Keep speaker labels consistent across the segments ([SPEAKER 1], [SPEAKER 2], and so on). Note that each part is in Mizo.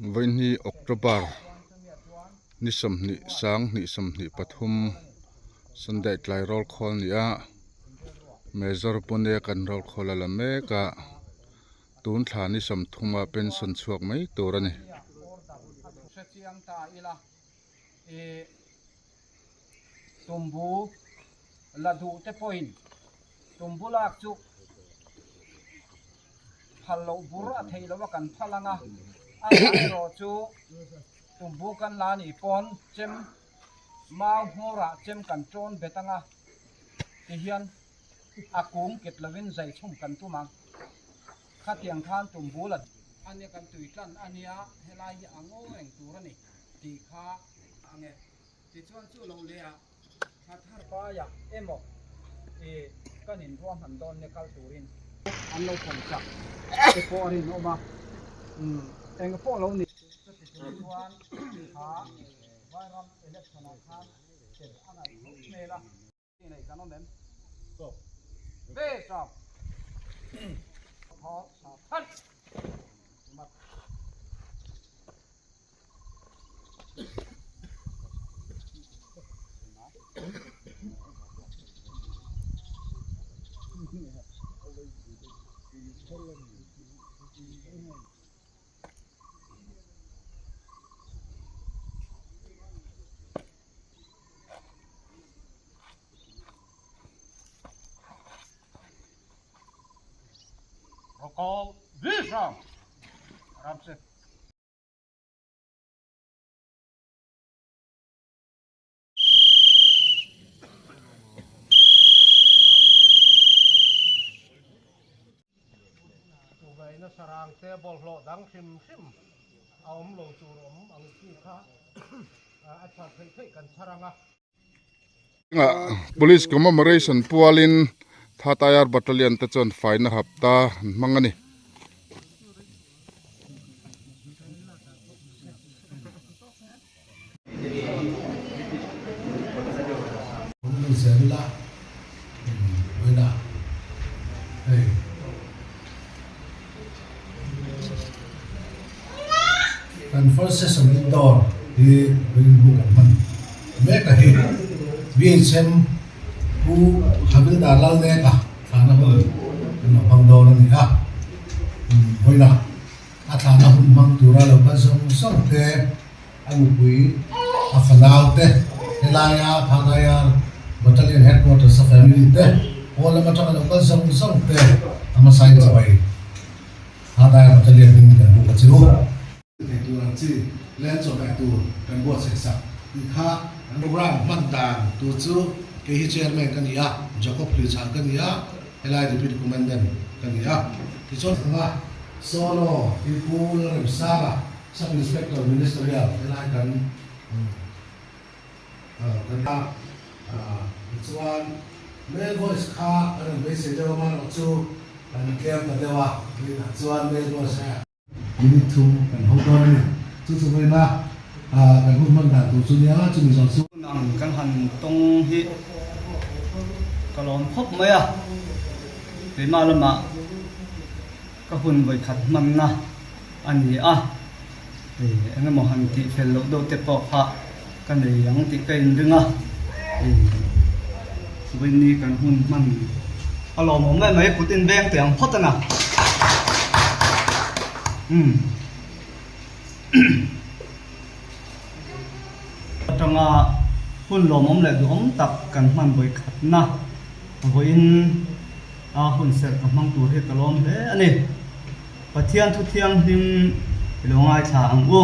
[SPEAKER 1] Vawihni October ni 20 sang hnih 23 Sunday tlai roll call ni a Major Pune kan roll call a la mek a tun thla ni 30 a pension chhuak mai tur a ni.
[SPEAKER 2] Tumbu la duh te pawhin tumbu lak chu phal loh bur a theih loh a kan phal ang a, amaherawh chu tumbu kan la nih pawn chem mau hmawrah chem kan tawn bet ang a tihian a kung ket lovin zai chhum kan tum ang. Khatiang khan tumbu la ania kan tui tlan ania helai hi a ngaw reng tur a ni tih kha ang e. Tichuan chu lo leh ah thla thar paiah emaw i kan inruahman dawn nia kal turin an lo thawm chak te pawh a rinawm a, umm eng pawh lo ni. Chuti chung chuan kha Vairam election ah khan tel a ngaih tho hmel a. Nei kan awm em? Stop. Ve stop. Thaw sa than. Mat.
[SPEAKER 3] Tuvaina sarang te bawlhhlawh dang hrim hrim a awm lo tur awm ang chi kha a chhar theih theih kan chhar ang a.
[SPEAKER 1] Police commemoration pualin Thatayar Battalion te chuan faina hapta an hmang a ni.
[SPEAKER 4] Kan first session indoor hi ring hu kan hman mek a hi BHM Pu Havildar Lalneka thlahna hun kan lo hmang dawn a ni a, vawiinah A thlahna hun hmang tura lo kal zawng zawng te, a nupui, a fanau te, helaia Phagayar Battalion Headquarters a family te, pawl lam atanga lo kal zawng zawng te a hmasain chabai Phagayar Battalion hming kan buk a che u. Thei tur ang chi leng chawhmeh tur kan buatsaih sak tih kha an program hman dan tur chu kei hi Chairman ka ni a, Jacob Hluichhah ka ni a, Helai Deputy Commandant ka ni a, tichuan anga Solo hi Pu Lalremsanga Sub Inspector Ministerial helai kan kan a, tichuan male voice kha kan rawn beisei deuh a, amaherawh chu kan tlem ta deuh a, tunah chuan male voice a. Unit thum kan ho dawn a ni. Chu chu vawiina kan hun hman dan tur chu nia, chumi zawng chu.
[SPEAKER 5] Hun ang kan han tawng hi ka lawm khawp mai a, keimah lamah ka hun vawikhat hmanna a ni a, eng emaw han tih fel loh deuh te pawh kha ka nei ang tih ka inring a, vawiin ni kan hun hman a lawmawm mai mai kut in veng teh ang phawt a na. Umm atanga hun lawmawm leh duhawm tak kan hman vawikhatna vawiin a hun serh ka hmang tur hi ka lawm hle a ni. Pathian thu thianghlim i lo ngaithla ang u.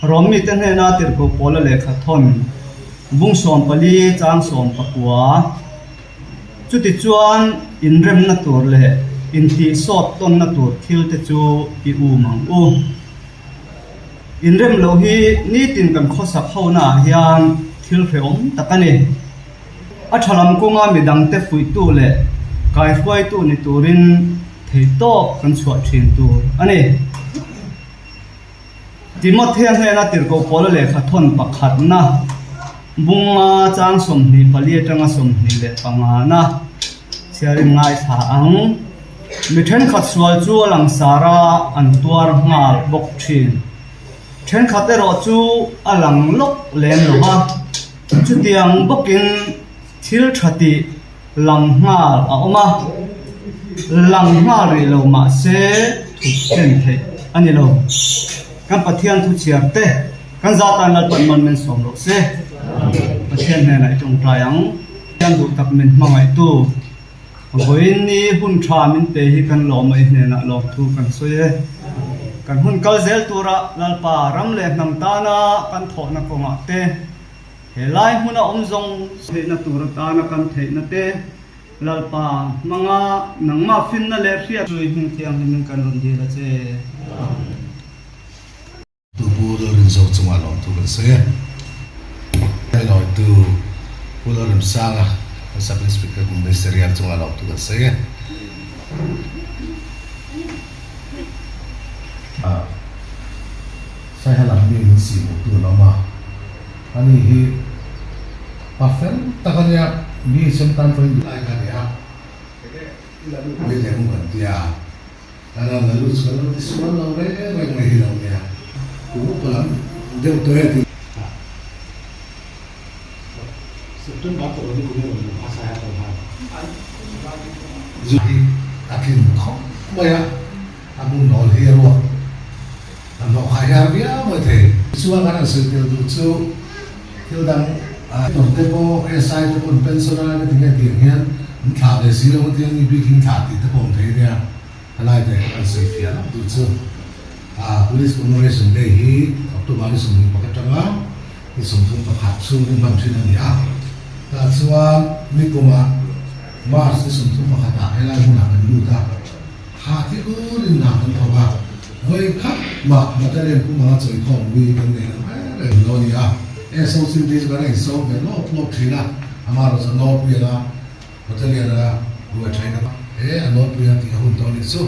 [SPEAKER 5] Rom mite hnena tirhkoh Paula lehkha thawn bung 14 chang 19. Chutichuan inremna tur leh intihsawt tawnna tur thil te chu i um ang u. Inrem loh hi nitin kan khawsak honaah hian thil hrehawm tak a ni. A tha lam kawnga midangte fuihtu leh kaihruaitu ni turin theihtawp kan chhuah thin tur a ni. Timothea hnena tirhkoh Paula lehkha thawn pakhatna bunga chang 24 atanga 25 na chhiarin ngaithla ang. Mi thenkhat sual chu a langsar a, an tuar nghal bawk thin. Thenkhat erawh chu a lang lawk lem lo va, chutiang bawkin thil tha tih lang nghal a awm a, lang nghal rih lo mah se thut chen theih a ni lo. Kan Pathian thu chhiar te kan za tan Lalpan man min sawm rawh se. Pathian hnenah i tawngtai ang. Pathian duh tak min hmangaihtu vawiin ni hun tha min pe hi kan lawm a i hnenah lawmthu kan sawi e. Kan hun kal zel tura Lalpa ram leh hnam tana kan thawhna kawngah te, He lai hmuna awm zawng theihna tur atana kan theihna te Lalpa hmanga nangmah finna leh hriat chui hming thianghlimin kan rawn dil a che. Amen.
[SPEAKER 4] Tu Pu Lalrinzo chungah lawmthu kan sawi e. Lawitu Pu Lalremsanga kan Sub Inspector Mumbai Serial chungah lawmthu kan sawi e. Saiha lam mi min sihhmuhtu an awm a, ani hi pa fel tak a nia, mi sem tan pawhin duh lai kha a ni a, enge i la lut mai leh ang kan tia, tana la lut chu kan lo ti sual lo reng reng mai hi lo nia, kum upa lam deuh tawh e ti.
[SPEAKER 3] September tawh lo ni kum erawh luh kha Saiha tawh khan.
[SPEAKER 4] Zu hi a tlin khawp mai a, a hmun nawl hi a ruak. A hnawh kha hiar viau mai thei. Chuan kan han sawi tel duh chu thil dang doctor te pawh SI te pawh an pension a ka ti nge tiang hian an thlah ve si lo a tia ni bik in thlah tih te pawh awm thei ania helai te kan sawi fiah lawk duh chu Police Commemoration Day hi October ni 21 atanga ni 31 chhungin hman thin a ni a tah chuan nikumah March ni 31 ah helai hmunah kan lut a hah thi urin hna kan thawk a. Vawi khat mah battalion pum anga chawi khawm ui kan nei lo reng reng lo a ni a, SOC te chu kan insawm ve lawp lawp thin a, amaherawh chu a nawlpui anga battalion a ruai thain a he a nawlpui a tih a hun tawh a nih chu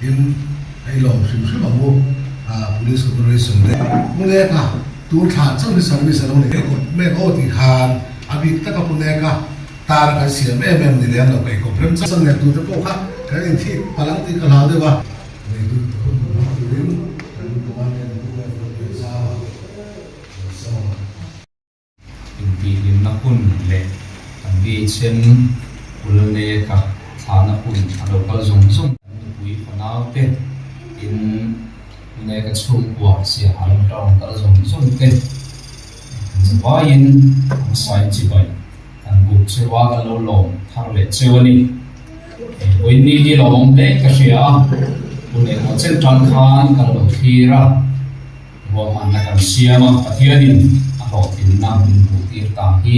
[SPEAKER 4] in a ilawm hrim hrim ang u Police Commemoration Day Puneka tur thla chauh hi service a lo ni kawp mek aw tih khan a bik taka Puneka tar kan siam em em ni lem lo kei kawp rem chang leh tur te pawh kha kan inthik palh ang tih ka hlau deuh a.
[SPEAKER 6] Intihhlimna hun leh kan BHM Ulneka thlahna hun a lo kal zawng zawng. Kan nupui fanau te, tin Ulneka chhungkua siaha lam tawng kal zawng zawng te kan zavaiin an sain chibai kan buk cheu a, kan lo lawm thar leh cheu a ni. Vawiin hi lawmawm hle ka hria a, hun engemaw chen tan khan kan lo thlir a, ruahmanna kan siam a, Pathianin a hlawhtlinna min hmuh tir ta hi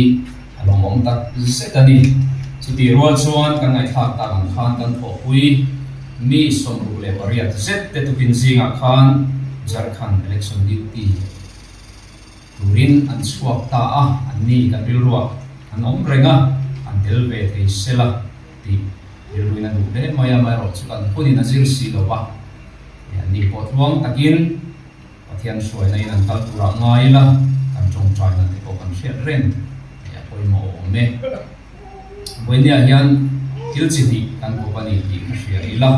[SPEAKER 6] a lawmawm tak zet a ni. Chutih rual chuan kan ngaihthlak tak ang khan kan thawhpui mi 68 zet te tukin zingah khan Jharkhand election duty turin an chhuak ta a, anni kan rilruah an awm reng a, an tel ve thei sela tih rilruin a duh hle mai a, amaherawhchu kan hunin a zir si lo va, anni pawh tluang takin Pathian hruaina in an kal turah ngai ila, kan tawngtaina te pawh kan hriat reng tih a pawimawh awm e. Vawinia hian thil chi hnih kan kawp a ni tih ka hria ila,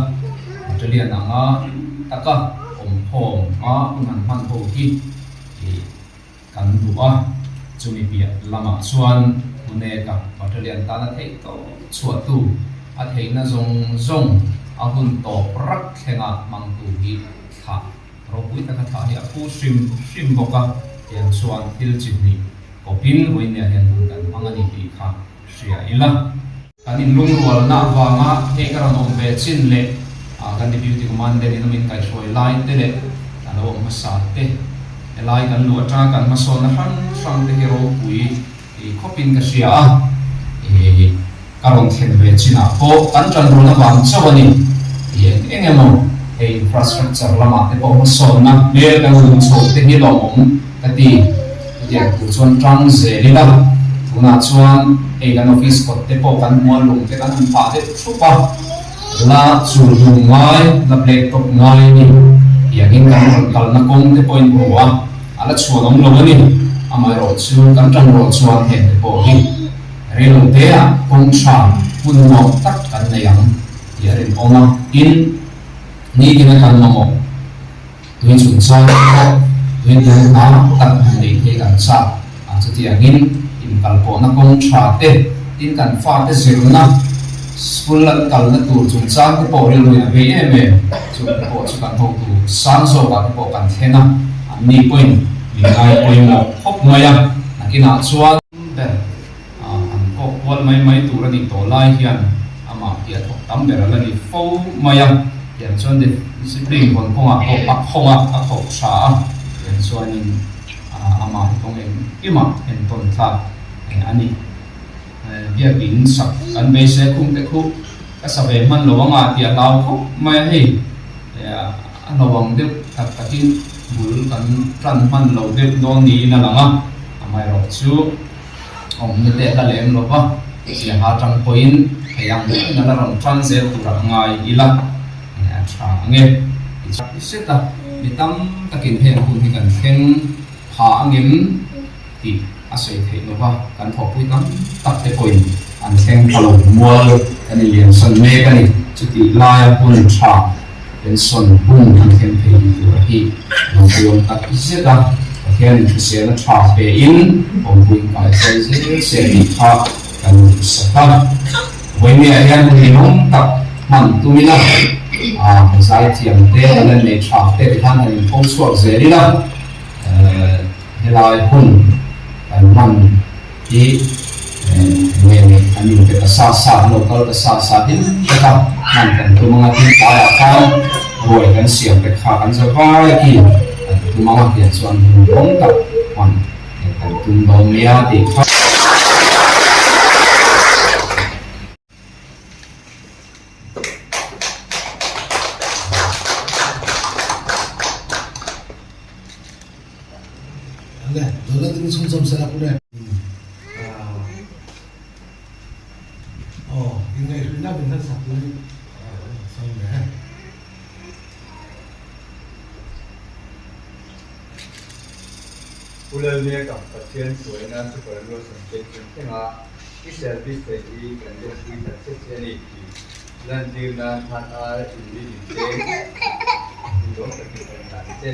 [SPEAKER 6] Battalion anga taka awmkhawm a hun han hman ho hi ih kan duh a, chumi piah lamah chuan Pune-ka Battalion tana theih tawp chhuahtu, a theihna zawng zawng a hun tawp rak thlenga hmangtu hi thlah ropui taka thlah hi a phu hrim hrim bawk a, tiang chuan thil chi hnih kawpin vawinia hian hun kan hmang a ni tih kha hria ila. Kan inlungrualna avanga hei ka rawn awm ve chin leh kan Deputy Commandant in a min kaihhruai lai te leh a lo awm hmasa te, helai kan luh atanga kan hmasawnna hrang hrang te hi ropui khawpin ka hria a. Ka rawn thlen ve chinah pawh kan ṭanrual avang chauh a ni tih eng eng emaw hei infrastructure lamah te pawh hmasawnna hmel kan hmu chho te hi lawmawm ka ti. Chutiang tur chuan ṭang zel ila, tunah chuan hei kan office kawt te pawh kan hmual lung te kan han phah deuh thup a, la chul hlum ngai, la black top ngai a ni. Tiangin kan rawn kalna kawng te pawhin hmu a, a la chhuanawm lo a ni. Amaherawhchu kan ṭanrual chuan heng te pawh hi. Reiloteah kawng tha hmun nuam tak kan nei ang tih a rinawm a, tin, nitin a kan mamawh tui chungchang te pawh tui tel hna tak han nei thei kan chak a, chutiangin inkalpawhna kawng tha te, tin kan fate zirna school an kalna tur chungchang te pawh rilruin a vei em em, chung te pawh chu kan hotu sang zawkah te pawh kan thlen a, anni pawhin min ngai pawimawh khawp mai a, nakinah chuan. Ber an kawk kual mai mai tur a nih tawh lai hian amah hi a thawk tam ber a la ni fo mai a, tiang chuan discipline vawn kawngah pawh a khawng a, a thawk tha a, tiang chuanin amah hi kawng engkimah entawn thlak a ni. Biakin sak kan beisei a khung te khu ka sa ve hman lo anga tih a hlau khawp mai a, hei a lo ang deuh tak takin bul kan tan hman lo deuh dawn niin a lang a. Amaherawh chu awmna te la lem lo va, Siaha tang pawhin thei ang deuhin a la rawn tan zel tur a ngai ila a tha ang e. Ti set a, mi tam takin heng hun hi kan thleng pha angem tih a sawi theih lo va, kan thawhpui tam tak te pawhin an thleng pha lo mual kan inliansan mek a ni. Chutih laia hun tha Pension hun an thleng thei tur hi lo buam tak zet a, Pathianin hriselna tha pe in awmpui kai hruai zel se tih kha kan duhsak a. Vawinia hian hun ninawm tak hman tum ila, a zaithiam te, a lan nei tha te ti khan han inpho chhuak zel ila, helai hun kan hman hi nge ni an inpe ta sa sa, an lo kal ta sa sa hlim vek a, hman kan tum anga tin tlaiah khan ruai kan siam te kha kan za vai khi kan tum anga tiang chuan hun rawng tak hman kan tum dawn nia tih kha.
[SPEAKER 7] Pu Lalniaka Pathian hruaina Superannuation Pension thlenga i service theih hi kan lawmpui tak che che a ni tih lantir nan khan a inri din te duhawm takin kan hlan che.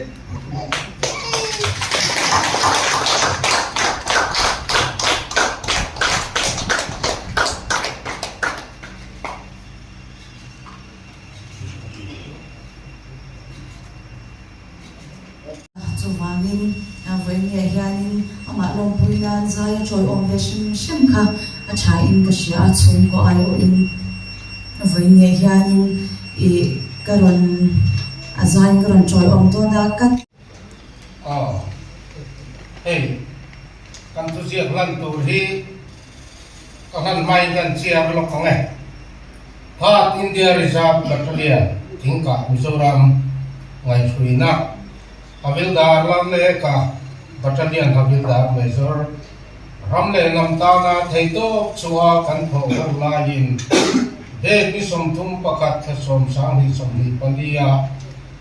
[SPEAKER 8] Chuvangin vawiinniah hianin amah lawmpui nan zai a chawiawm ve hrim hrim kha a thain ka hria a, chhungkaw aiawhin vawiinniah hianin ih ka rawn a zaiin ka rawn chawiawm dawn a, ka.
[SPEAKER 3] Aw, hei kan thuziak lan tur hi ka hlan hmain kan chiar lawk ang e. Third India Reserve Battalion, Thingkah, Mizoram ngaihhruina Havildar Lalneka Battalion Havildar Major ram leh lam tana theihtawp chua kan thawh ho laiin date ni 31 thla 10 20 24 a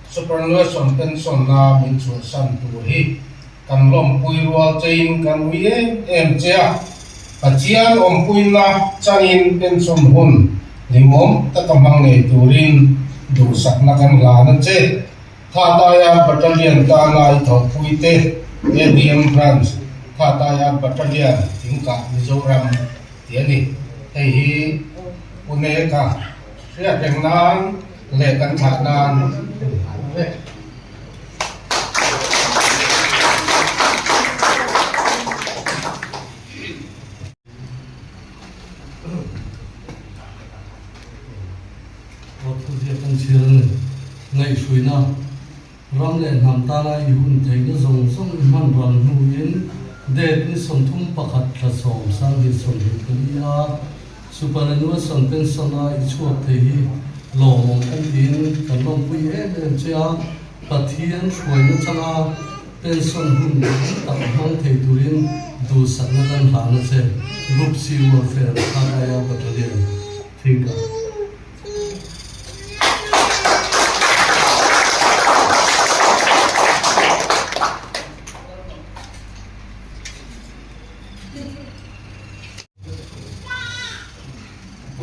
[SPEAKER 3] Superannuation Pension la min chhuahsan tur hi Kan lawmpui rual chein kan ui em em che a, Pathian awmpuina changin pension hun hlimawm taka hmang ngei turin duhsakna kan hlan a che. Thataya Battalion tana i thawhpuite ADM Branch, Thataya Battalion, Thingkah, Mizoram tih a ni. Hei hi Pune ka hriat reng nan leh kan thlah nan vek.
[SPEAKER 9] Aw thuziak an chhiar a ni. Ngaihhruina, ram leh hnam tana i hun theihna zawng zawng i hman ral hnuin date ni 31 thla 10 24 a. Superannuation pension a i chhuak thei hi lawmawm kan tiin kan lawmpui em em che a, Pathian hruaina changa pension hun tam tak hmang thei turin duhsakna kan hlan a che, Group C Welfare Third IR Battalion, Thingkah.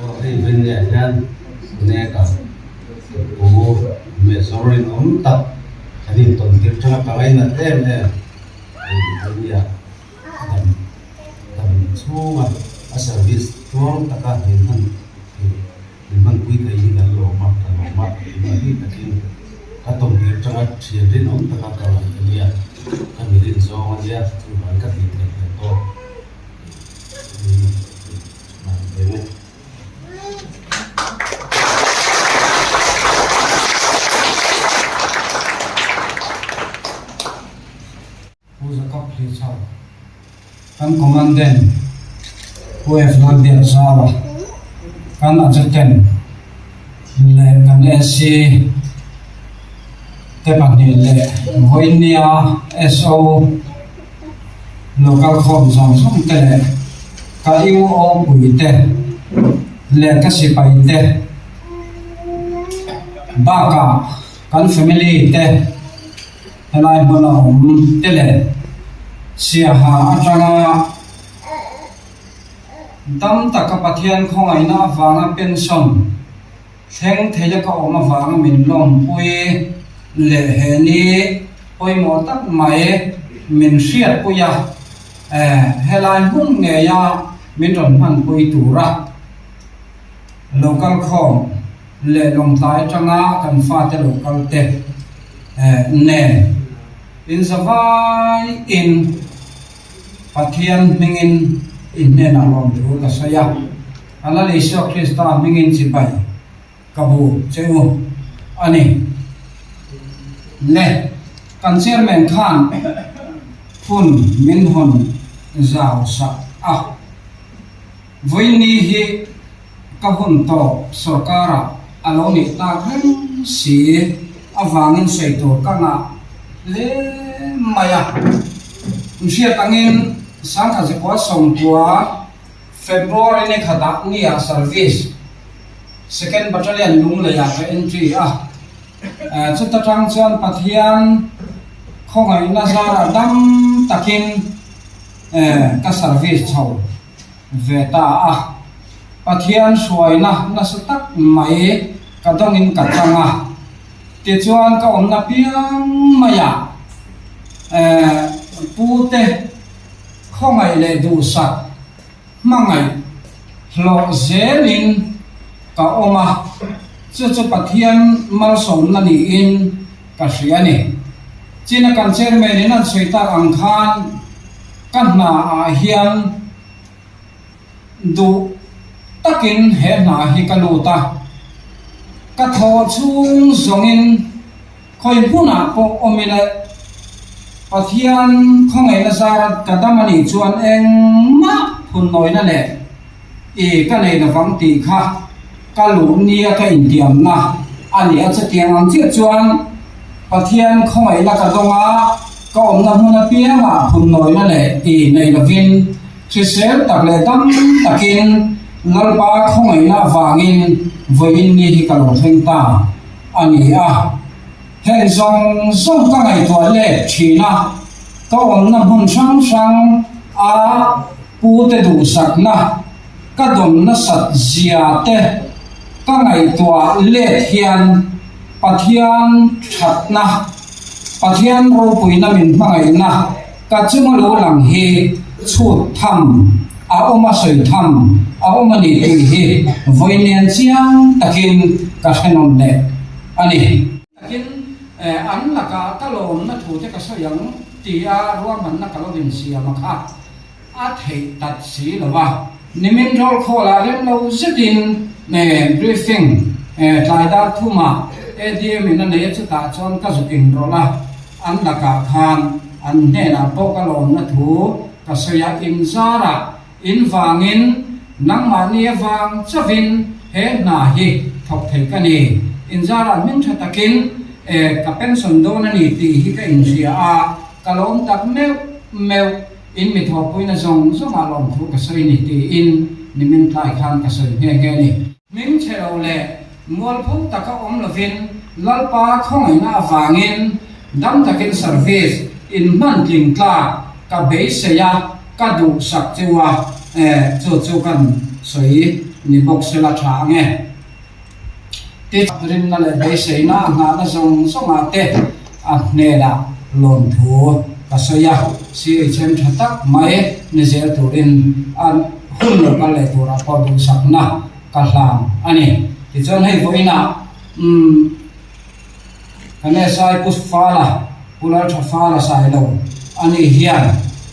[SPEAKER 3] Aw hei vin ah hian nek a pu Major rinawm tak kan intawn tir tang a ka ngainat em em a nia dam dam chhunga a service tluang taka min hman thei min hmanpui thei hi kan lawm a ka lawm a engmah bik takin ka tawn tir tanga thian rinawm taka ka ngaih a nia ka mi rin zawng a nia chuvang ka tih theih theih tawk.
[SPEAKER 5] Pu Jacob Hlichau, kan Commandant Pu F. Lalbiakzaua, kan Adjutant leh kan SC te pahnih leh vawinia SO Local khawm zawng zawng te leh ka UO pui te leh ka sipai te bakah kan family te helai hmun a awm te leh Siaha atanga dam taka Pathian khawngaihna avanga pension Thleng theia ka awm avanga min lawmpui leh he ni pawimawh tak mai min hriatpui a, helai hmun ngeia min rawn hmanpui tura local khawm leh Lawngtlai atanga kan fate local te nen inzavaiin Pathian hmingin in hnenah lawmthu ka sawi a. A Lal Isua Krista hmingin chibai ka bu che u a ni. Le, kan chairman khan hun min hawn zau sak a. Vawiini hi ka hun tawp sorkarah a lo nih tak reng si avangin sawi tur ka ngah hle mai a. Hriat angin Sangha Zikua Sawmkua February ni khatah nia service Second Battalion Lungleiah ka entry a, chuta tang chuan Pathian khawngaihna zarah dam takin ka service chho ve ta a, Pathian hruaina nasa tak mai ka dawngin ka chang a, tichuan ka awmna piang maiah pute Khawngaih leh duhsak hmangaih hlawh zelin ka awm a, chu chu Pathian malsawmna niin ka hria a ni. China kan chairman in an sawi tak ang khan ka hna ah hian duh takin he hna hi ka lut a, ka thawh chhung zawngin Khawi hmunah pawh awm ila, Pathian khawngaihna zara ka dam a nih chuan engmah phunnawina leh i ka nei lovang tih kha ka luh nia ka intiamna a ni a. Chutiang ang chiah chuan Pathian khawngaihna ka dawng a, ka awmna hmun apiangah phunnawina leh i nei lovin hrisel tak leh dam takin Lalpa khawngaihna avangin vawiin ni hi ka lo thleng ta. a ni a. Heng zawng zawng ka ngaihtuah let thin a, ka awmna hmun hrang hrang a pute duhsakna ka dawn nasat zia te ka ngaihtuah let hian Pathian thatna, Pathian ropuina min hmangaihna ka chunga lo lang hi chhut tham a awm a sawi tham a awm a ni tih hi vawi nen chiang takin ka hre nawn leh a ni. Takin an lakah ka lawmna thu te ka sawi ang tia ruahmanna ka lo insiam a kha a theih tat si lo a. Nimin roll call ah rem lo zetin briefing tlai dar thumah ADM in a nei a chutah chuan ka zuk inrawlh a, an lakah khan an hnenah pawh ka lawmna thu Ka sawi a, in zarah, in vangin
[SPEAKER 2] Nangmahni avang chauhin he hna hi thawk thei ka ni. Inzarah hming tha takin ka pension dawn a ni tih hi ka inhria a, ka lawm tak meuh meuh. In mi thawhpuina zawng zawngah lawmthu ka sawi ni tiin nimin tlai khan ka sawi nghe nghe a ni. Hming chhe lo leh mualpho taka awm lovin Lalpa khawngaihna avangin dam takin service in hman tling tlak ka beisei a, ka duhsak cheu a, chu chu kan sawi ni bawk sela tha ang e. Ti rinna leh beiseina a nghahna zawng zawngah te a hnenah lawmthu ka sawi a, CHM tha tak mai ni zel turin a hun lo kal leh turah pawh duhsakna ka hlan a ni. Tichuan hei vawiinah umm kan SI Pu Fala, Pu Laltha Fala Sailo a nih hian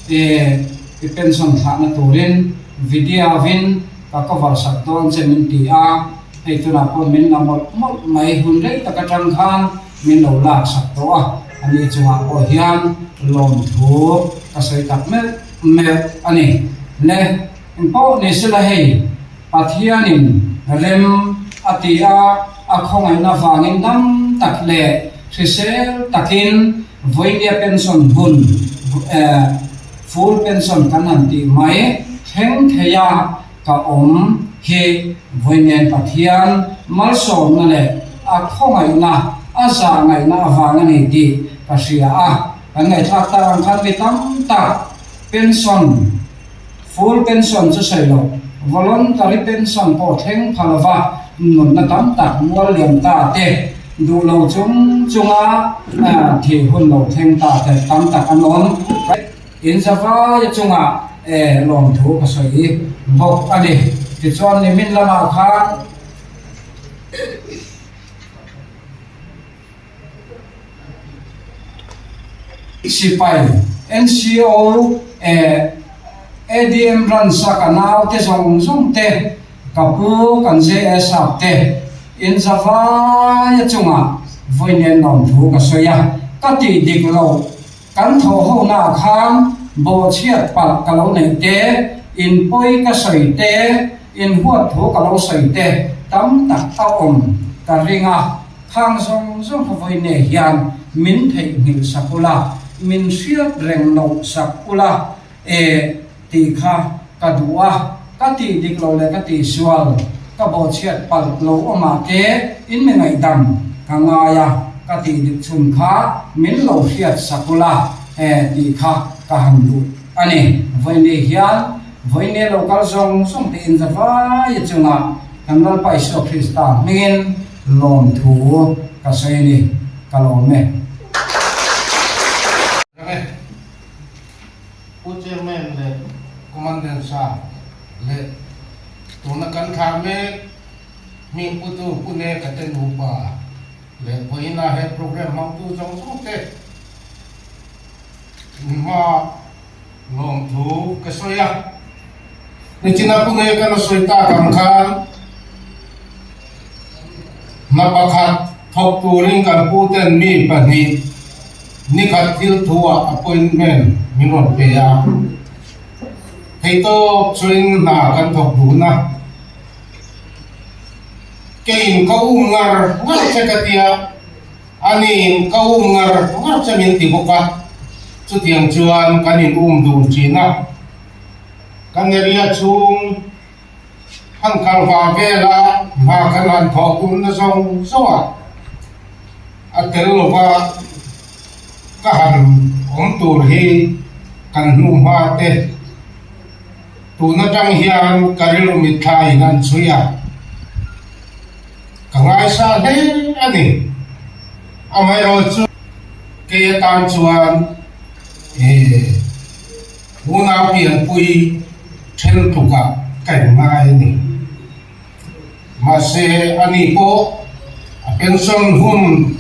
[SPEAKER 2] i pension thlahna turin video in ka cover sak dawn che min ti a, hei tunah pawh min la mawlh mawlh mai, hun rei tak atang khan min lo lak sak tawh a, a ni chungah pawh hian lawmthu ka sawi tak meuh meuh a ni. Le, engpawh ni sela hei Pathianin rem a ti a, a khawngaihna vangin dam tak leh hrisel takin vawinia pension hun, full pension kan han tih mai thleng thei a ka awm hi vawine'n Pathian malsawmna leh a khawngaihna, a zahngaihna avang a ni tih ka hria a. Kan ngaihthlak tak ang khan mi tam tak pension, full pension chu sawi loh, voluntary pension pawh thleng pha lova nunna tam tak mual liam ta te, duh lo chung chunga thih hun lo thleng ta te tam tak an awm. In zavaia chungah lawmthu ka sawi bawk a ni. Tichuan nimin lamah khan Sipai, NCO, ADM Ransa ka naute zawng zawng te, ka pu kan JS ap te in zavaia chungah vawi nen lawmthu ka sawi a, ka tih dik loh kan thawh ho naah khan bawhchhiat palh ka lo neih te, in pawi ka sawi te, in huat thu ka lo sawi te tam tak a awm ka ring a. Khang zawng zawng kha vawi ne hian min theihnghilh sak ula, min hriat reng loh sak ula e tih kha ka duh a, ka tih dik lo leh ka tih sual, ka bawhchhiat palh lo awmah te in mi ngaihdam ka ngai a, ka tih dik chhun kha min lo hriat sak ula e tih kha ka han duh a ni. Vawi ne hian vawi ne lo kal zawng zawng te in zavai chungah kan Lalpa Isua Krista hmingin Lawmthu ka sawi a ni, ka lawm e.
[SPEAKER 3] Rang e, Pu Chairman leh Commandant Sa leh tuna kan thlah mek hming putu Pu Neka te nupa leh vawiina he program hmangtu zawng zawng te hma lawmthu ka sawi a. Nichina Pu Neka na sawi tak ang khan Hna pakhat thawk turin kan puten mi pahnih nikhat thil thuah appointment min rawn pe a. Theitawp chuin hna kan thawk dun a. Keiin ka um ngar ngar che ka tia, aniin ka um ngar ngar che min ti bawk a. Chutiang chuan kan in um dun thin a. Kan area chhung. Han kal va vela hma kan han thawh tunna zawng zawng a, a tel lova ka han awm tur hi kan hnu hma te tun atang hian ka rilru mitthla in an chhui a, ka ngaisa hle a ni. Amaherawhchu kei atan chuan eh. Unau pianpui then tlukah ka in ngai a ni. Mahse, ani pawh a pension hun,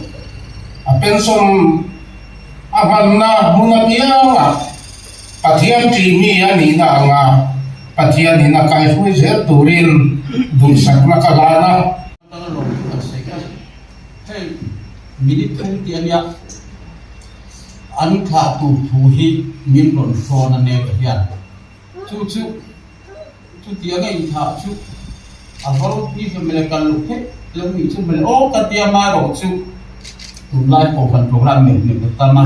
[SPEAKER 3] a pension a hmanna hmun apiangah Pathian ṭih mi a nihna anga Pathianin a kaihruai zel turin duhsakna ka hlan a.
[SPEAKER 10] Hei minute thum tih a nia. An thlah tur thu hi min rawn hrawn a nek hian chu chu Chutiang a inthah chu a va ropui ve mawle kal loh theih lo nih chu mawle aw ka tia marawh chu tunlai kohhran program neuh neuh a tam a,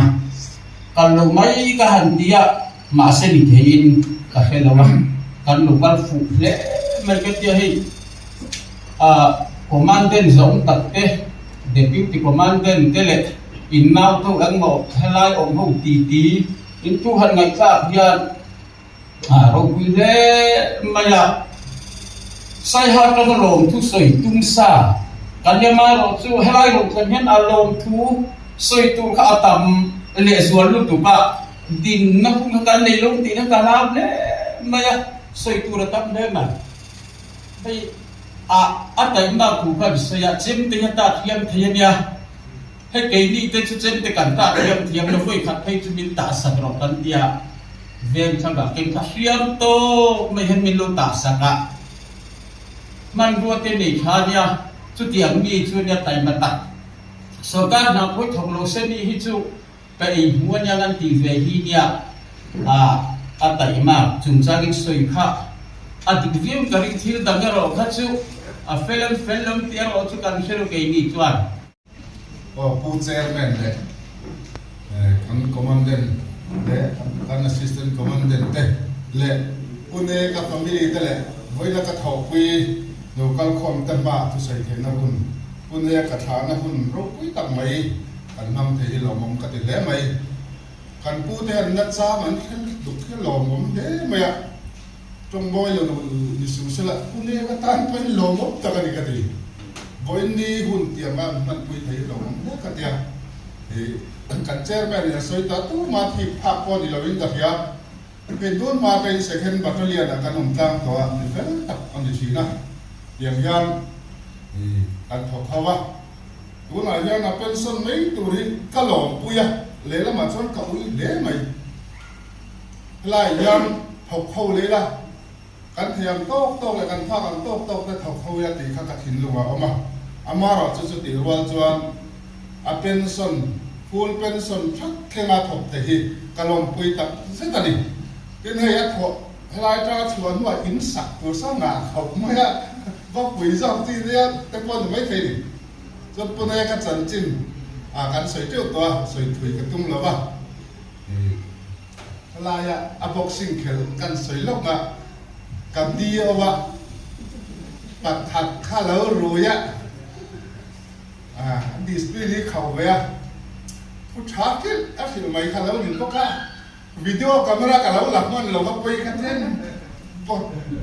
[SPEAKER 10] kal loh mai ka han ti a mahse ni theiin ka hre lo a, kan lo kal fuh hle mai ka tia hei ah commandant zawng tak te deputy commandant te leh in nau to engmaw helai awm ho titi in thu han ngaihthlak hian. A ropui hle mai a, Saiha atanga lawmthu sawi tum sa kan lem erawh chu helai rawh thlen hian a lawmthu sawi tur kha a tam lehzual lutuk a, dinna hun kha kan nei lo tihna ka hlau hle mai a, sawi tur a tam hle mai. Hei a a taihmak thu khan sawi a, chemte hi a tak hiam thei a nia, hei keini te chu chemte kan tak hiam thiam lo, vawikhat phei chu min tahsak rawh kan tia. Veng thangah keng kha hriam tawk mai hian min lo tah sak a, hmanrua te nei tha nia, chutiang mi chu nia taima tak. Sorkar hna pawh thawk lo se mi hi chu ka ei hmu ania ngan tih ve hi nia a a taima chungchangin sawi kha a dik viau ka ring thil dang erawh kha chu a fel em fel lo tih erawh chu kan hre lo keini chuan.
[SPEAKER 1] Aw Pu Chairman leh kan Commandant leh kan Assistant Commandant te leh Pu Neka family te leh vawiina ka thawhpui lo kalkhawm te hmaah thusawi theihna hun Pu Neka thlahna hun ropui tak mai kan hmang thei hi lawmawm ka ti hle mai. Kan pu te hian nachang an thlen duk hi lawmawm hle mai a, Tawngbawi lo ni suh sela Pu Neka tan pawhin lawmawm tak a ni ka ti. Vawiin ni hun tiang a an hmanpui thei hi lawmawm hle ka tia. Ih kan chairman in a sawi ta tuma thik phak pawh ni loin ka hria. Hei tun hma atangin second battalion ah kan awm tlang tawh a, mi fel tak a ni thin a. Tiang hian ih kan thawk ho a. Tunah hian a pension mai tur hi ka lawmpui a, lehlamah chuan ka ui hle mai. Helai hian thawk ho leh ila, kan thei ang tawk tawk leh kan phak ang tawk tawk te thawk ho ila tih kha ka thinlung ah a awm a. Amarawh chu chutih rual chuan a pension, full pension thak thlenga thawk thei hi ka lawmpui tak zet a ni. Tin hei a thawh helai atanga chhuah hnuah in sak tur sang ngah khawp mai a, va pui zawk chi nia te pawh ni maithei ni. Chuan Pune ka chanchin ah kan sawi teuh tawh a, sawi thui ka tum lo va. Helaia a boxing khelh kan sawi lawk a, ka dio a, pakhat kha lo rui a, display hi khauh ve a, thu tha hrilh a hrilh mai kha lo ni bawk a, video camera ka lo la hman lo va pawi kha chen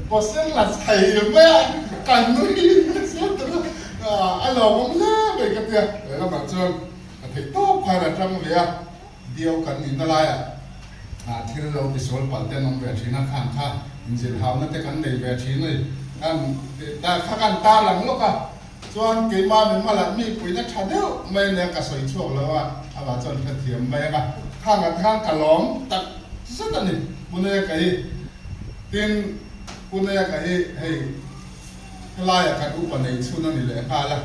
[SPEAKER 1] pawsen la chhai mai a, ka nui nasa tur a, a lawmawm hle mai ka tia, lamah chuan a theih tawp khan a tang ve a. Diau kan nihna laiah thil lo tisual palh te an awm ve thin a, khang kha inzilhauna te kan nei ve thin a ni. Kan kha kan tar lang lawk a, chuan keimah min malah mi puihna tha deuh mai ania ka sawi chhuak lo a, amah chuan hrethiam mai ang a, khang ah te khan ka lawm tak zet a ni. Pune ka hi tin Pune ka hi hei helaiah kan upa nei chhun a ni leh nghal a,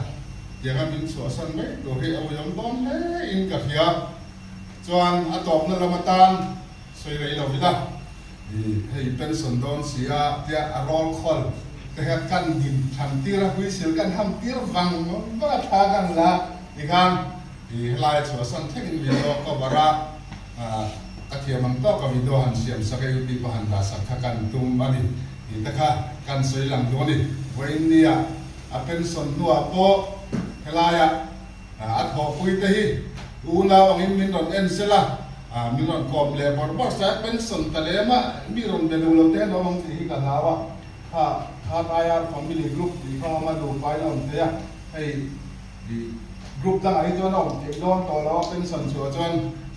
[SPEAKER 1] tianga min chhuahsan mai tur hi a uiawm dawn hle in ka hria. Chuan a tawpna lam atan sawi rei lo ila, hei pension dawn si a tia a roll call te hian kan din than tir a, whistle kan ham tir vang vang a thla kan la tikhan helai chhuahsan thlengin video cover a, ka thiam ang tawk a video han siam sak a youtube a han dah sak kha kan tum a ni tih te kha kan sawi lang duh a ni. Vawiin nia a pension hnuah pawh helaia a thawhpui te hi unau angin min rawn en sel a, min rawn kawm leh bawrh bawrh se a pension ta lem a, mi rawn be duh lo te an awm ang tih hi ka hlau a, kha khan IR family group tih kha awm a nupain a awm thei a, hei group dangah hi chuan a awm theih dawn tawh lo a, pension chhuah chuan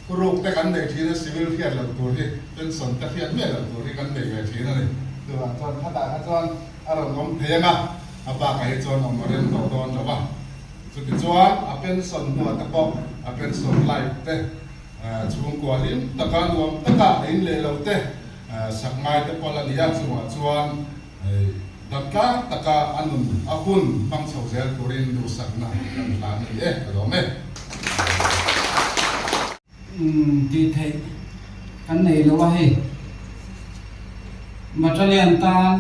[SPEAKER 1] thuruk te kan nei thin a, civil hriat loh tur hi pension te hriat miah loh tur hi kan nei ve thin a ni, chuvang chuan khatah kha chuan a rawn awm thei ang a, a bakah hi chuan awm a rem tawh dawn lo va. Chutichuan a pension hnuah te pawh a pension life te chhungkua hlim taka nuam taka in leh lo te sak ngai te pawh la ni a, chungah chuan damtlang taka a nun a hun hmang chho zel turin duhsakna kan hlan a ni e, ka lawm e.
[SPEAKER 5] Tih theih kan nei lo a hei. Battalion tan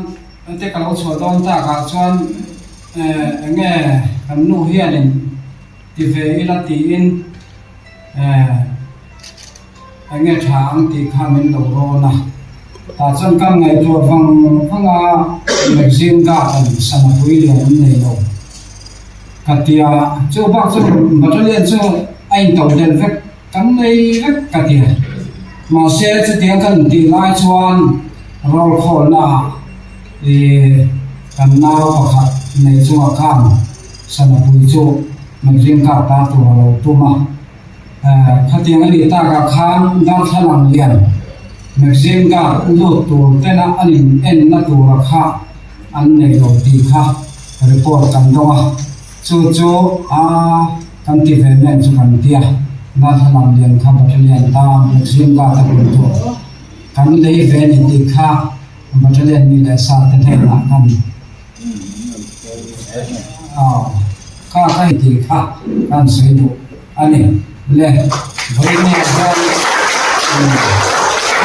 [SPEAKER 5] Ente ka lo chhuah dawn takah chuan eng nge kan nu hianin ti ve ila tiin eng nge tha ang tih kha min lo rawn a. Tah chuan ka ngaihtuah vang vang a, magazine guard an sana pui lian an nei lo ka ti a, chu bak chu battalion chu a into del vek. Kan nei vek ka ti a. Mahse chutiang kan tih lai chuan roll khawlna ah ih kan nau pakhat nei chungah khan Sanapui chu mihring kar ta tur a lo tum a. Khatiang a nih takah khan darthlalang lian mihring kar lut tur tena an in enna tura kha an nei lo tih kha report kan dawng a. Chu chu a kan ti ve nen chu kan tia, Darthlalang lian kha Battalion tan Museum guard a hun tur kan lei ve ni tih kha Battalion mi leh sa te hnenah kan kha kha tih kha kan sawi duh a ni. Le vawiin hian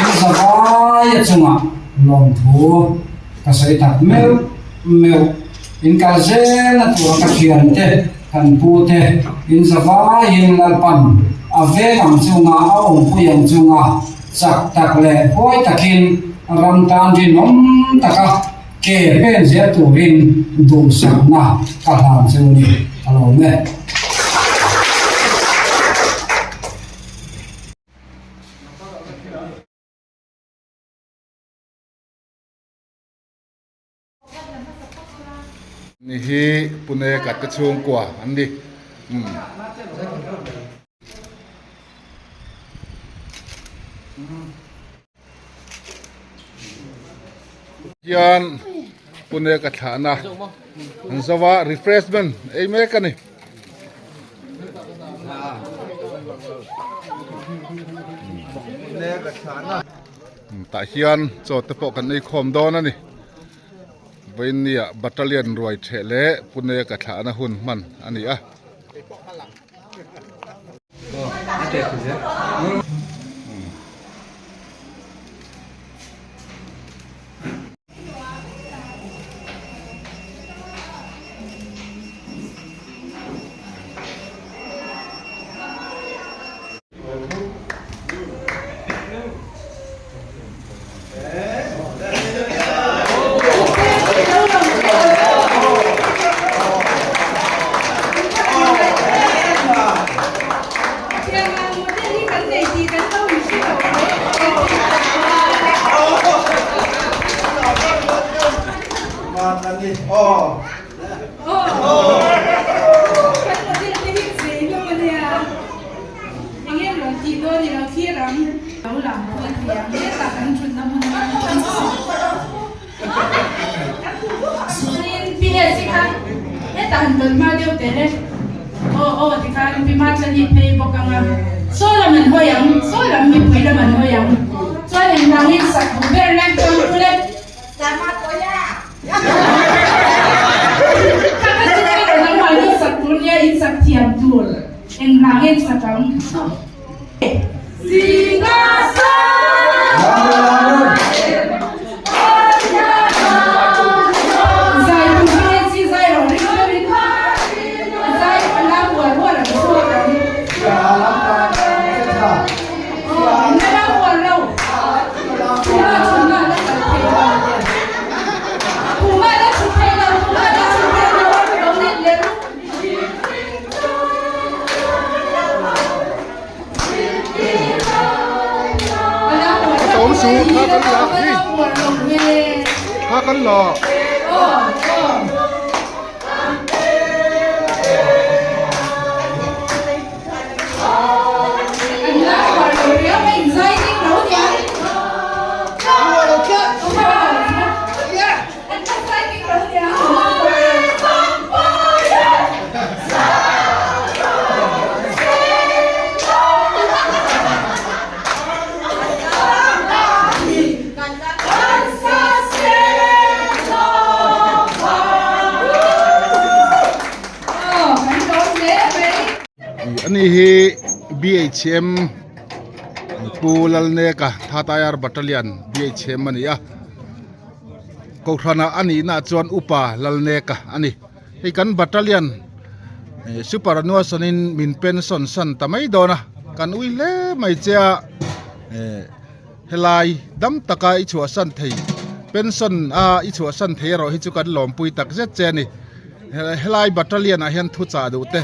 [SPEAKER 5] in zavai a chungah lawmthu ka sawi tak meuh meuh. In kal zel a tura ka thiante, kan pute, in zavaiin Lalpan a veng ang chunga a awmpui ang chunga chak tak leh huai takin ram tan rinawm taka ke pen zel turin duhsakna ka hlan chu ni ka lawm e.
[SPEAKER 1] Ni hi Pune ka te chhungkua an ni. Umm. Hian Pune ka thlahna an zo a refreshment ei mek a ni. Tah hian chaw te pawh kan ei khawm dawn a ni Vawinia battalion ruai theh leh Pune ka thlahna hun hman a ni a. Ani hi BHM Pu Lalneka Thatayar Battalion BHM a ni a. Kohhranah a nihna chuan Upa Lalneka a ni. Hei kan battalion super anuasanin min pension san ta mai dawn a, kan ui hle mai che a helai dam taka i chhuahsan thei pension a i chhuahsan thei erawh hi chu kan lawmpui tak zet che a ni. Helai battalion ah hian thuchah duh te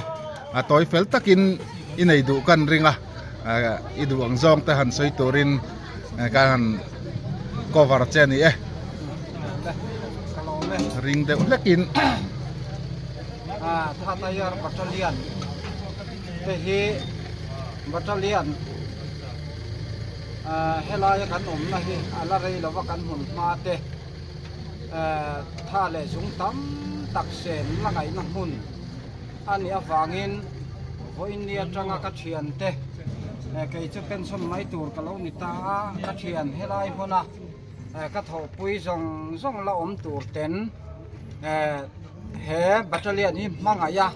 [SPEAKER 1] a tawi fel takin i nei duh kan ring a i duh ang zawng te han sawi turin ka han cover che a ni e ring deuh hlekin.
[SPEAKER 2] Thatayar battalion te hi battalion helaia kan awmna hi a la rei lova kan hmun hma te. Tha leh zung tam tak sen la ngaihna hmun a nih avangin vawiin atanga ka thiante kei chu pension mai tur ka lo ni ta a, ka thian helai hmuna ka thawhpui zawng zawng la awm tur ten he battalion hi hmangaih a,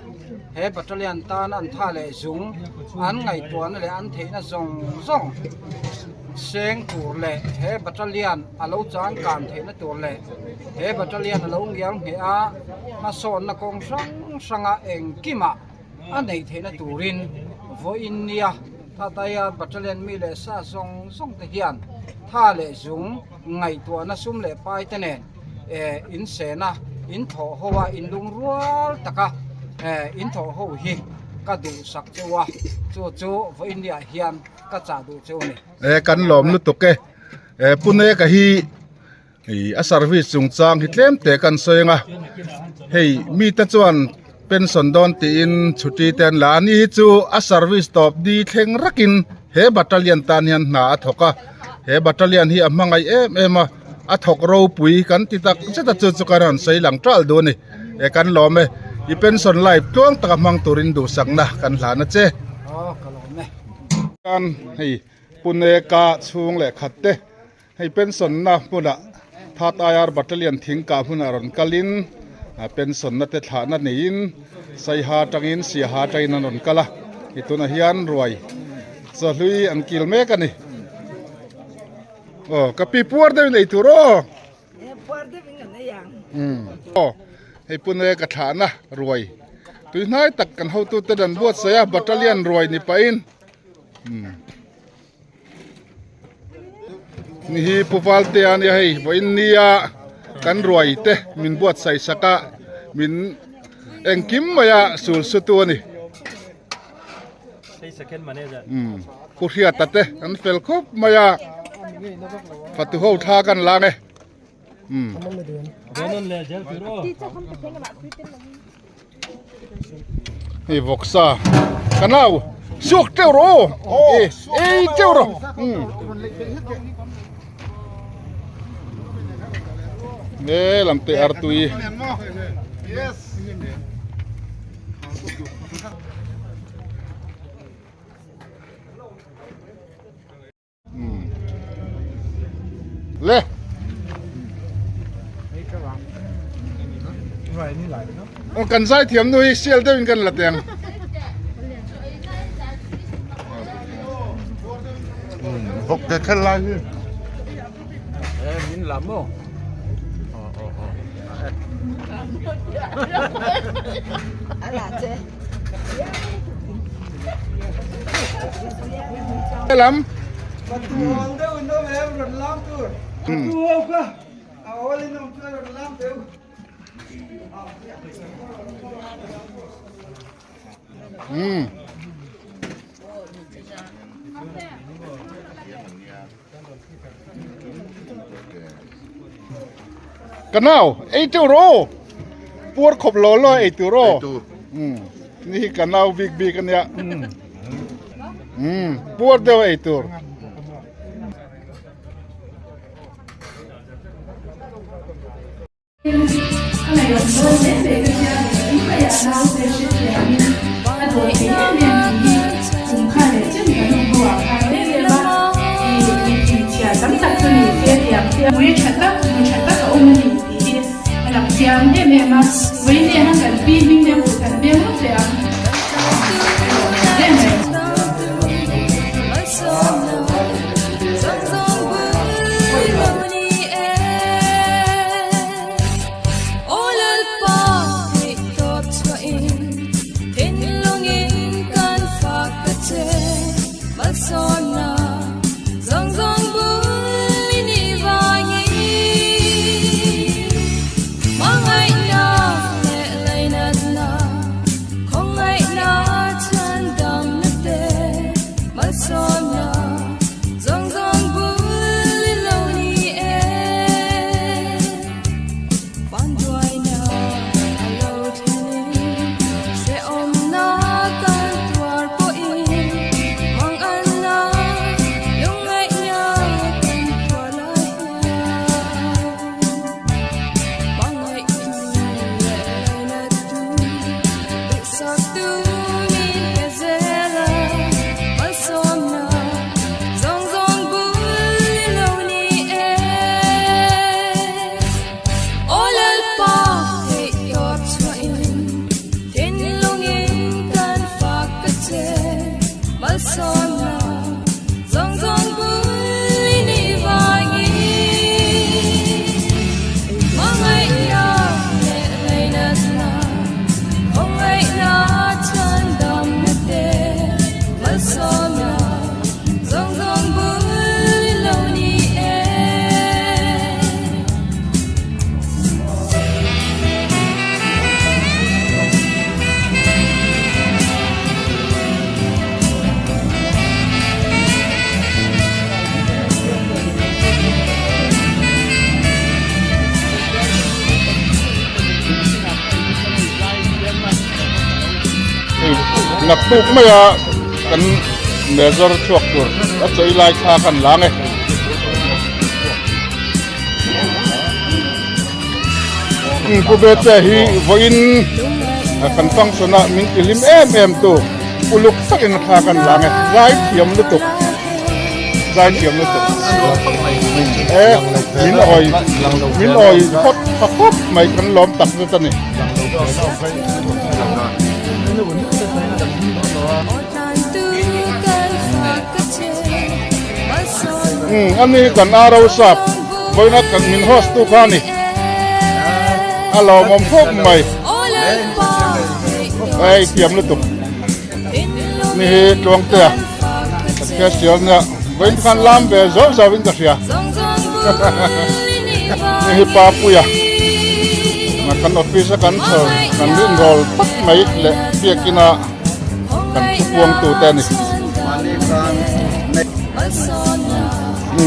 [SPEAKER 2] he battalion tan an tha leh zung an ngaihtuahna leh an theihna zawng zawng seng tur leh he battalion a lo changkan theihna tur leh he battalion a lo ngial ngheh a, hmasawnna kawng hrang hranga engkimah a neih theihna turin vawiin nia Thataya battalion mi leh sa zawng zawng te hian tha leh zung ngaihtuahna sum leh pai te nen in sen a, in thawh ho a, in lungrual taka in thawh ho hi ka duhsak cheu a, chu chu vawiin niah hian ka chah duh cheu a ni.
[SPEAKER 1] E kan lawm lutuk e, e Pune ka hi a service chungchang hi tlem te kan sawi ang a, hei mite chuan pension dawn tiin chhuti te an la a, ani hi chu a service tawp ni thleng rakin he battalion tan hian hna a thawk a, he battalion hi a hmangaih em em a, a thawk ropui kan ti tak zet a chu chu kan rawn sawi lang ṭalh duh a ni, e kan lawm e, i pension life tluang taka hmang turin duhsakna kan hlan a che.
[SPEAKER 2] Aw ka lawm e.
[SPEAKER 1] Tan hei Pune ka chhung leh khat te hei pension na hmunah Third IR Battalion thing kah hmunah rawn kalin pension na te thlah na neiin Saiha atangin Siaha atangin an rawn kal a i tunah hian ruai chawhlui an kil mek a ni. Aw ka pi puar deuhin ei tur aw. Aw hei Pune ka thlah na ruai tuihnai tak kan hotute an buatsaih a Battalion ruai ni pahin. Ni hi Pu Valtea ania hei vawiin nia kan ruai te min buatsaih sak a min engkim mai a sul su tu a ni Pu Hriata te an fel khawp mai a fatu ho thla kan lang e. Hei vawksa ka nau suak teuh rawh aw e ei teuh rawh e lam te artui Le. Aw kan zai thiam nu hi sial deuhin kan la teng. Vawk te thel lai hi.
[SPEAKER 2] Min lam maw?
[SPEAKER 1] Lam. Um. Ka nau ei teuh rawh aw puar khawp lo lo ei tur aw ni hi ka nau bik bik ania um puar deuh ei tur. Naktuk maia kan major chhuak tur a chawi lai thla khan lang e. Pu Bete hi vawiin kan function a min ti hlim em em tu uluk takin a thla khan lang e. Zai thiam lutuk. Zai thiam lutuk. E min awi min awi phawt tha khawp mai kan lawm tak zet a ni. Ani kan aro sap vawiina kan min host tu kha a ni. A lawmawm khawp mai. Hei thiam lutuk. Ni hi Tluangtea kan festival nia vawiin khan lam ve zauh zauhin ka hria ni hi Papuia kan office a kan chhawr kan rinrawl tak mai leh biakina kan thupuangtu te a ni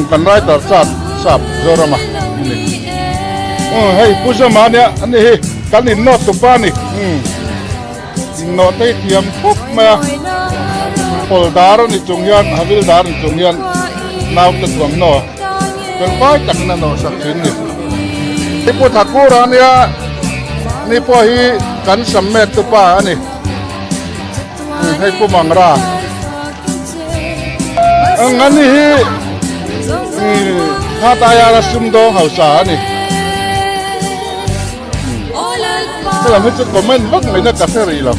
[SPEAKER 1] kan writer sap sap Zorama a ni hei Pu Zama ania ani hi kan innawt tupa a ni. Innaw te hi thiam khawp mai a, pawl dar a ni chung hian havil dar a ni chung hian naute thuamhnaw fel fai takin a nawh sak thin ni. Hi Pu Thakura ania ni pawh hi kan sam mek tu pa a ni, hei Pu Mangra ang ani hi Nghataiara sumdawng hausa a ni. Helam hi chu comment vak mai na ka hre rih lo.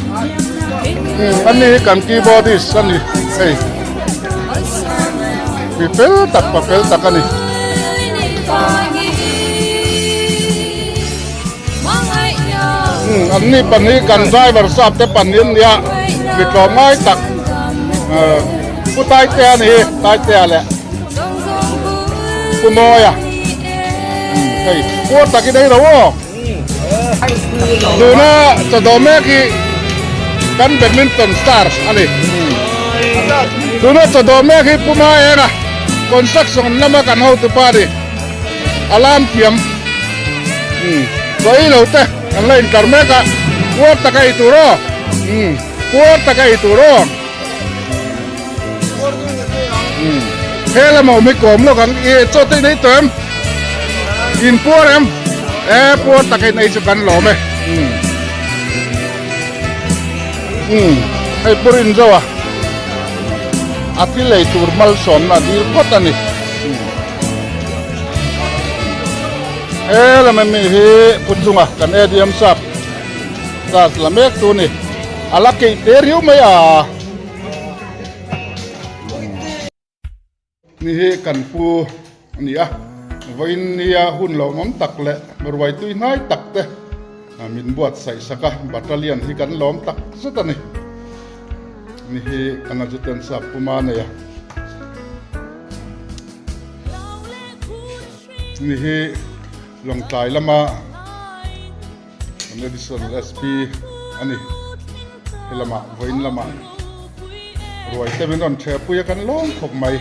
[SPEAKER 1] Ani hi kan keyboardist a ni hei. Mi fel tak pa fel tak a ni. An ni pan hi kan driver sap te pan hi an nia mi tlawm ngai tak Pu Taitea a ni hi Taitea leh Pu Mawia. Hei puar takin ei ro aw. Tuna chawdawh mek hi kan badminton star a ni. Tuna chawdawh mek hi Puma Enga construction lama kan hotupa a ni. A lam thiam. Chaw ei lo te kan la inkar mek a, puar taka ei tur aw. Puar taka ei tur aw. He lam awm hi kawm lawk ang i chaw te in ei tawh em in puar em e puar tak in ei chu kan lawm e hei pur in zo a a thil ei tur malsawmna a dil phawt a ni he lam ami hi pu chunga kan ADM sap class la mek tu ni a la keih te riau mai a. Ni hi kan pu a ni a, vawiin nia hun lawmawm tak leh ruai tui hnai tak te min buatsaih sak a, battalion hi kan lawm tak zet a ni. Ni hi kan adjutant sap puma a nei a. Ni hi Lawngtlai lama Kan Additional SP a ni. He lamah vawiin lamah ruai te min rawn ṭheh pui a kan lawm khawp mai.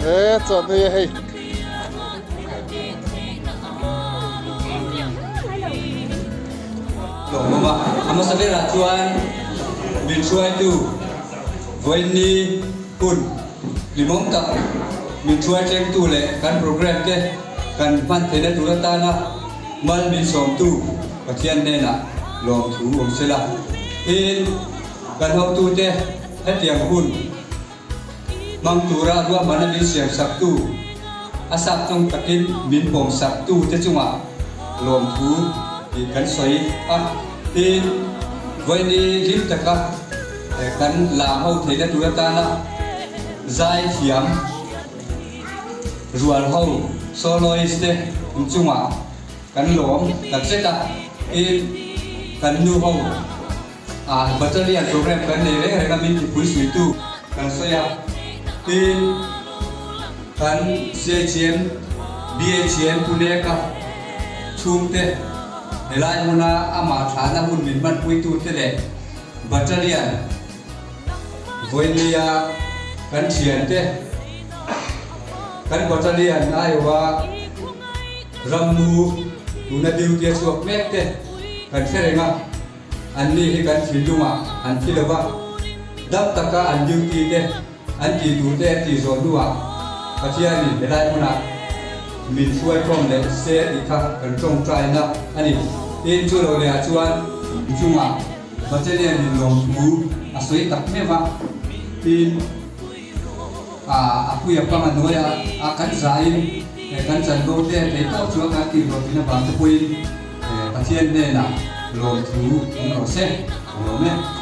[SPEAKER 1] He chawhnu hi hei
[SPEAKER 7] Lawmawm a, a hmasa berah chuan min hruaitu vawiinni hun hlimawm tak min hruai tlengtu leh kan programme te kan hman theihna tur atana mal min sawmtu Pathian hnenah lawmthu awm se la. Tin, kan hotute hetiang hun hmang tura ruahmanna min siamsaktu, a sap tawng takin min pawmsaktute chungah lawmthu tih kan sawi a. Tin, vawiini hlim taka kan lam ho theihna tur atana zai thiam rual ho, soloist te chungah Kan lawm tak zet a, tin kan nu ho ah battalion program kan nei reng reng a min tipui suitu kan sawi a, tin. Kan CHM, BHM Pune ka chhungte helai hmuna amah thlahna hun min hmanpuitute leh Battalion vawinia kan thiante kan Battalion aiawha rammu tuna duty a chhuak mek te kan hre reng a. Anni hi kan thinlungah an thi lo va, dam taka an duty te, an tih tur te an tih zawh hnuah Pathianin helai hmunah min hruaikhawm leh se tih kha kan tawngtaina a ni. Tin, chu lo lehah chuan chungah Battalion in lawmthu a sawi tak meuh va, tin, a puia pang a hnuaia a kan zahin kan chanvo te theih tawk chu a kan tih hlawhtlin avang te pawhin Pathian hnenah lawmthu awm rawh se, ka lawm e.